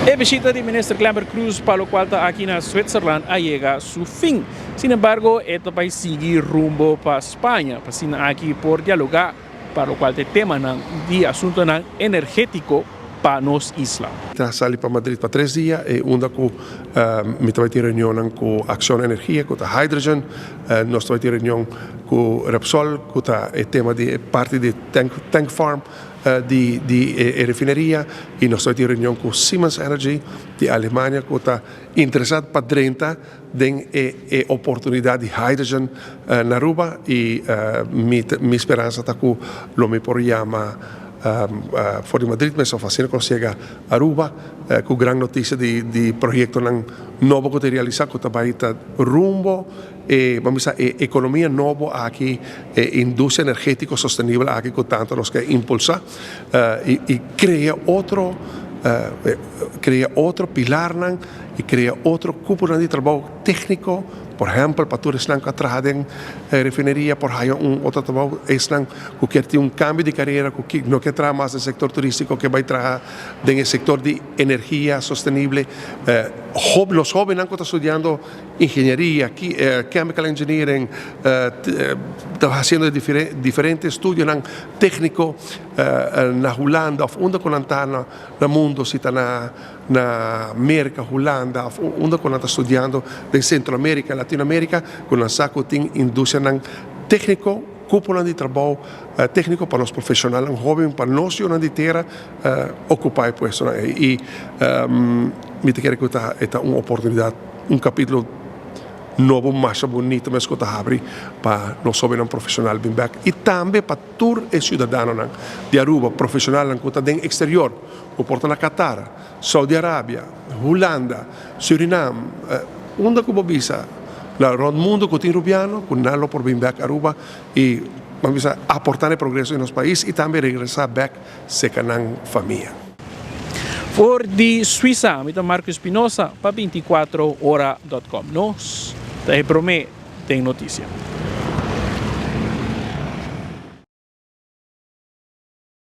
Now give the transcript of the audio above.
E bishita di Minister Glenbert Croes pa locual ta aki na Switzerland a yega su fin. Sin embargo, e ta bay sigui rumbo pa Spaña pa asina aki por dialoga pa locual ta e temanan di asuntonan energetico pa nos isla. Ta sali pa Madrid pa 3 dia y unda cu mi ta bay tin reunionnan cu Acciona Energia cu ta hydrogen, nos ta bay tin reunion cu Repsol cu ta e tema di e parti di tank farm di e refineria y nos ta bay tin reunion cu Siemens Energy di Alemania cu ta interesa pa drenta den e oportunidad di hydrogen na Aruba y mi speransa ta cu lo mi por yama for di Madrid mes of asina cu nos yega Aruba cu gran noticia di proyectonan nobo cu ta realisa cu ta bay ta rumbo e ban bisa e economia nobo aki, e industria energetico sostenibel aki cu tanto nos ke impulsa y crea otro pilarnan y crea otro cuponan di trabou tecnico, por ehempel, pa tur esnan cu a traha den refineria por haya un otro trabou, esnan cu kier tin un cambio di carera, cu no kier traha mas den sector turistico, kier bay traha den e sector di energia sostenibel, los hobennan cu ta studiando ingenieria, chemical engineering, ta haciendo diferente estudionan tecnico na Hulanda of unda cu nan ta na mundo, si ta na Merca, Hulanda, of unda cu nan ta studiando den Centro America, Latinoamerica, cu nan sa cu tin industrianan tecnico, cuponan di trabou tecnico pa nos profesionalnan hoben, pa nos yiunan di tera ocupa e puestonan ey. Y mi ta kere cu ta un oportunidad, un capitulo nobo mas bunita mes cu ta habri pa nos hobennan profesional bin bek y tambe pa tur e ciudadanonan di Aruba, profesionalnan cu ta den exterior, cu por ta na Qatar, Saudi Arabia, Hulanda, Surinam, unda cu bo bisa, na rond mundo cu tin Rubiano, cu nan lo por bin bek Aruba y ban bisa aporta e progreso di nos pais y tambe regresa bek cerca nan famia. For di Suiza, mi ta Marco Espinosa pa 24ora.com. Nos ta e prome den noticia.